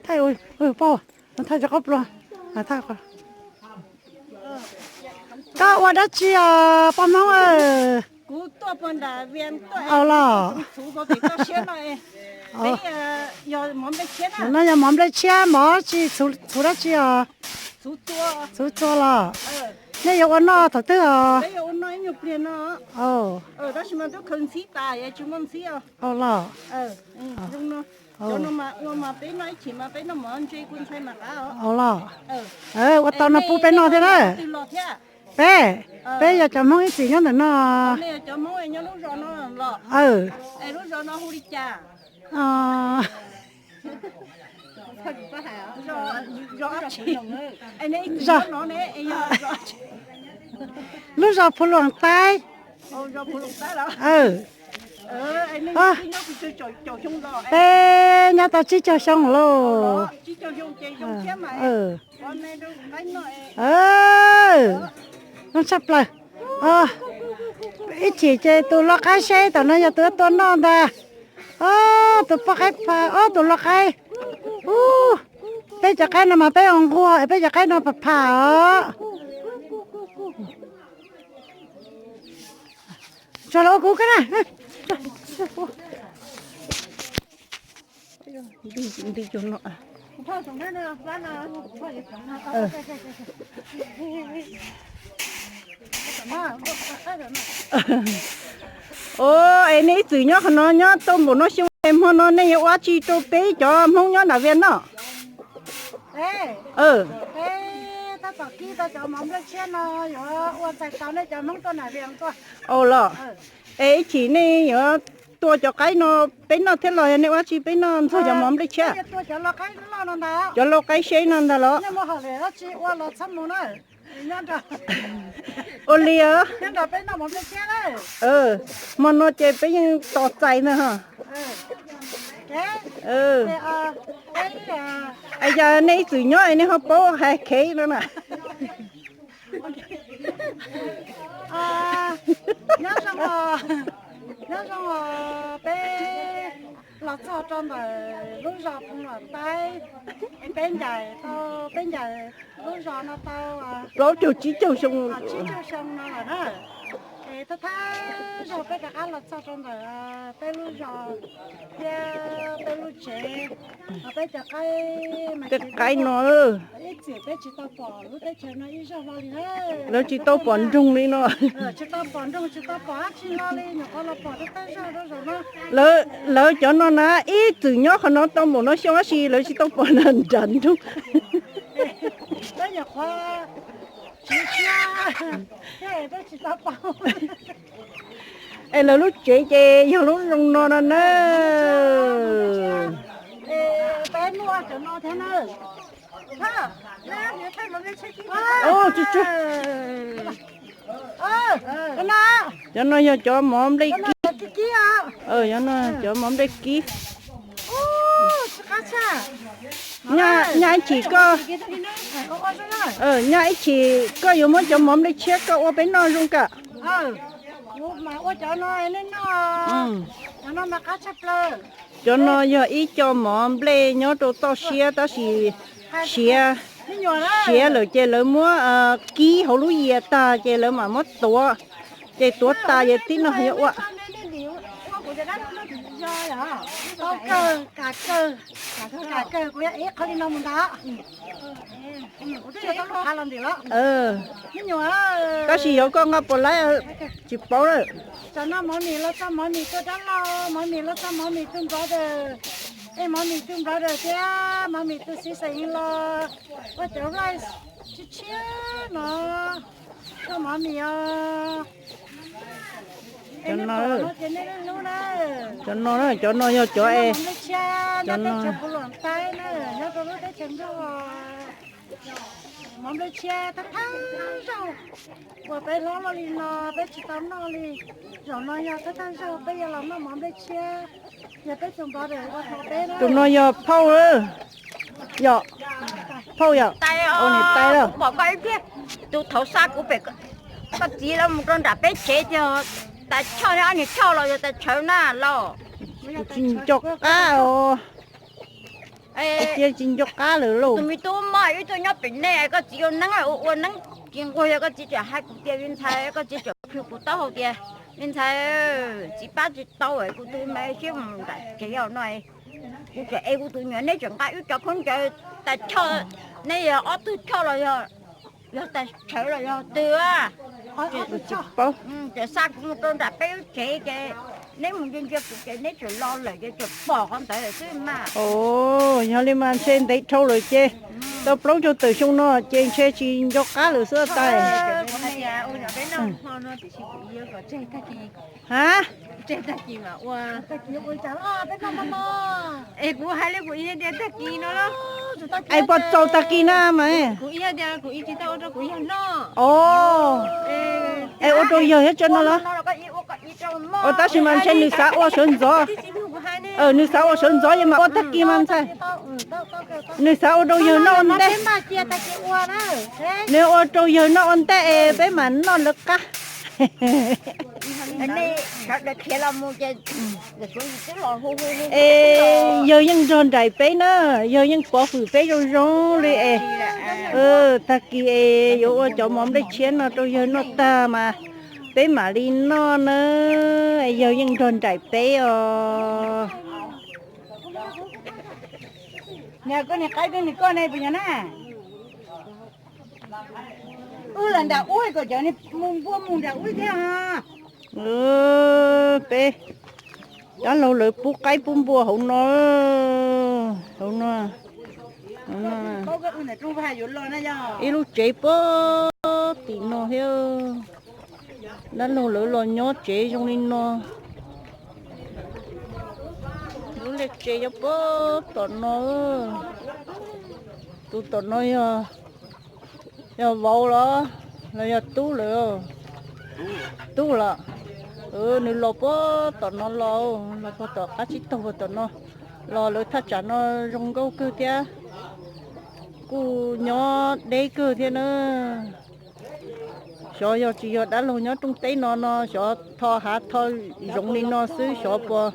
Thaij, poj, thaij rau qhov plua. Koj ua dab tsi os poj Hmoob? Au los. No yog mov nplej tshiab, mov tsis txhuv dab tsi os? Txhuv tsua los. Nej yuav ua noj thaum twg os? Au los. Au los. Ua tau no pub peb noj thiab na. Peb, peb yog cov Hmoob ib txwm nyob ntawm no. Lub zos Phu Luam Taib. Peb nyob tau tsib caug xyoo lauj. Zoo tshaj plaws. Ib chim ces tus lau qaib seb tom no yog tus tuaj noj ntag. Tus poj qaib pha, tus lau qaib. Peb cov qaib no mas peb ua nquag, peb cov qaib no pha pham os. Tso los ua kuv koj na. Os, es nej ib txwm nyob qhov no nyob tau npaum no xyoo es hmo no nej yuav ua tsi rau peb cov Hmoob nyob nram Vias noj? Au los, es ib chim nej yuav tua cov qaib no peb noj thiab los yog nej ua tsi peb noj ntxuag cov mov nplej tshiab? Cov lau qaib seb no ntag los? Ua li os. Hmo no ces peb yeej tos txais ntag ho. Yog nej ib txwm nyob es nej ho paub hais khev no na. Nyob zoo, nyob zoo os, peb los txog rau ntawm lub zos Phu Luam Taib, es peb ncaim tau, peb ncaim lub zos no tau plaub caug tsib caug xyoo, tsib caug xyoo no lawm na. Es thawj thawj zaug peb rov qab los txog rau ntawm peb lub zos thiab peb lub tsev, peb cov qaib, tej qaib no ib txwm peb tsis tau pom lub teb chaws no ib zaug hlo li na. Lawv tsis tau pom nroog li no. Tsis tau pom nroog, tsis tau pom dab tsi hlo li, nyuam qhuav los pom thawj thawj zaug rau zaum no. Lawv cov no na ib txwm nyob qhov no tau npaum no xyoo tab sis lawv tsis tau pom nram nroog. Peb nyuam qhuav siv siab thiab peb tsis tau pom. Es lawv lub tsev ces yog lub zoo no no na. Cov no yog cov mov nplej kib. Cov no cov mov nplej kib. Nyaj ib chim koj, nyaj ib chim koj yuav muab cov mov nplej tshiab koj ua peb noj zoo kawg. Cov no yog ib co mov nplej nyob rau toj siab tab sis siav, siav lawm ces lawv muab kib hauv lub yias tag ces lawv mam muab tuav, ces tuav tas ces tib no yuav ua. Tab sis yog koj nqa puas laib tsis paub lawm. Tam no mov mis los txog mov mis tuaj dab laug, mov mis los txog mov mis tu brother, es mov mis tu brother thiab mov mis tu seasoning los ua cov rice tshiab tshiab no rau mov mis os. Cov no, cov no, cov no yog cov es, cov no, Phu Luam Taib na, nyob rau lub teb chaws Nplog. Mov nplej tshiab thawj thawj zaug uas peb hlob los li no peb tsis tau noj li. Zaum no yog thawj thawj zaug peb yuav los noj mov nplej tshiab, yog peb tus brother ua rau peb na. Tus no yog phauj, yog phauj yog, niam tais lawm. Tus thaum xa kuv pem koj txiv lawv mus rau nram peb tsev tiag, tais choj thiab ob niag choj los yog tais tshawv na los. Kuv tsis nco qab os. Cia tsis nco qab lawm lauj. Tus me tub mog, ib tug nyob pem nej, koj txiv ua neeb ua ua neeb tsis nquag, yog koj txiv tseem hais kuv tias me ntxhais, koj txiv tseem plhws kuv taub hau tias me ntxhais, txiv pab tsis tau kuv tus me siab mus nram tsev no, kuv tseem ev kuv tus nyuam, neb tseem nqa wb cov khaub ncaws tas choj, neb yog ob tug choj los yog yog tas tshawv los yog twg a. Tseem xa kuv mus rau nram peb lub tsev ces neb mus ntsia ntsia kuv ces neb tseem los lawm ces tseem pom qhov ntawd lawm xwb mas. Yog li mas ntshe ntev dhau lawm ces tau plaub caug tawm xyoo no ces ntshe tsis nco qab lawm xwb tais. Ha, es kuv hais li kuv ib tias tag kis no los, es puas txaus tag kis na mas, kuv ib tias kuv ib tsis tau ua rau kuv yawg noj. O, es ua rau yawg thiab tso no los? Ua tab sis mas ntshe nws xav ua sawv ntxov. Nws xav ua sawv ntxov yog mas ua tag kis mas ntxhais. Nws xav ua rau yawg noj ua ntej. Nws ua rau yawg noj ua ntej es peb mam noj lawv qab. Es yawg yeej nrog nraim peb na, yawg yeej pov hwm peb zoo zoo li es, tag kis es yuav ua cov mov nplej tshiab no rau yawg noj tag mas peb mam li noj na. Yawg yeej nrog nraim peb os. Niag koj niag qaib, koj niag koj ne puas yog na? Wb los nram ub kom cov niag mus npua mus nram ub thiab. Peb dab laug lawv pub qaib pub npua hauv no, hauv no. Ib lub tsev puag tim no thiab. Dab laug lawv los nyob tsev zoo li no. Lub liaj tsev nyob puag tom no. Tus tom no yog, yog vauv los, los yog tub lawm? Tub los. Nws los puag tom no los, los puag tom qab tsib taug puag tom no los. Lawv thaj tsam no zoo nkauj kawg thiab, kuj nyob deb kawg thiab na. Xyov yog tsis yog dab laug nyob rooj teb no no xyov tho hav tho zoov li no xwb xyov puas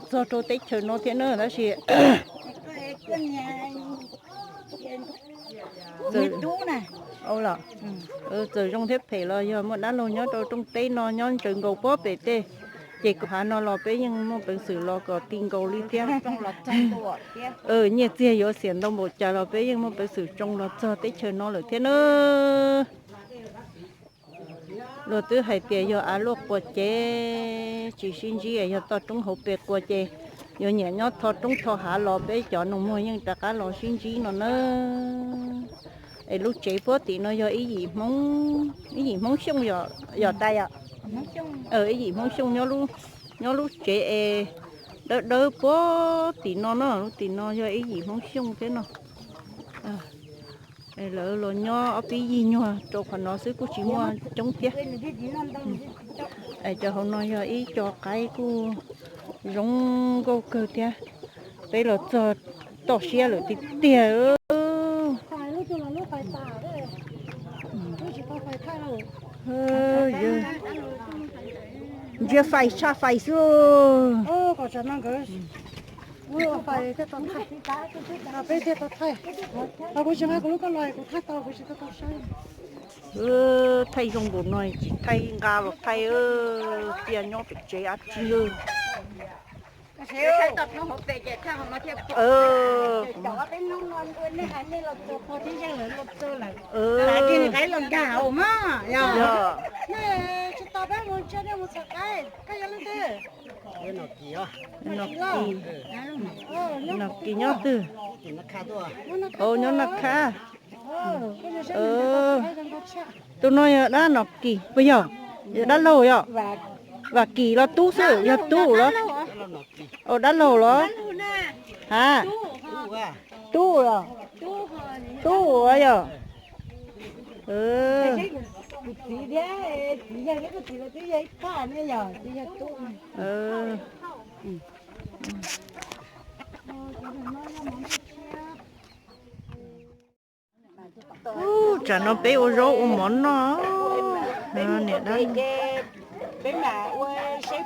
txog rau teb chaws no thiab na tab sis txawm zoo thiab phem los yog muaj dab laug nyob rau rooj teb no nyob ntsaws nkaus puag pem tej ces kom hav no los peb yeej muaj peev xwm los kom ti nkaus li thiab. Nyiaj txiag yuav xiam ntau npaum cas los peb yeej muaj peev xwm tsoo los txog teb chaws no lawm thiab na. Luag twb hais tias yog av luaj quas ces tsis sib ntsib, yog toj roob hauv pes quas ces yuav nyiam nyob tho roob tho hav los peb cov nus muag yeej rov qab los sib ntsib no na. Es lub tsev puag tim no yog ib yim Hmoob, ib yim Hmoob Xyooj yom, yog tas yom? Ib yim Hmoob Xyooj nyob lub tsev es dawb dawb puag tim no na, lub tim no yog ib yim Hmoob Xyooj thiab no. Lawv los nyob ob peb yig nyuag rau qhov no xwb kuj tsis muaj coob thiab. Cov hauv no yog ib co qaib kuj zoo nkauj kawg thiab. Peb los txog toj siab lawm tiag tiag. Ntsia fais tshaj fais xwb. Peb thiaj tau thaij. Kuv tsis nqa kuv lub koj los kuv thaij tau kuv tsis tau tau saib. Thaij zoo npaum no tsis thaij nqa los thaij, cia nyob pem tsev ab tsi. Nom Kis nyob twg? Nyob Naj Khab. Tus no yog dab Nom Kis puas yog? Yog dab laug yog? Vam Kis los tub xwb, yog tub los? Dab laug los? Ha, tub los? Tub yog? Tsam no peb ua zaub ua mov noj. Niam dab, peb mam ua seb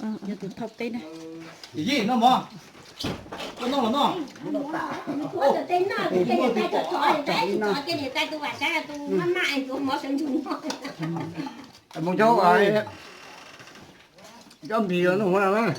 Yog tus thauj teb na. Yij, noj mov. Koj noj los noj. Mus cov, cov npis noj huv na.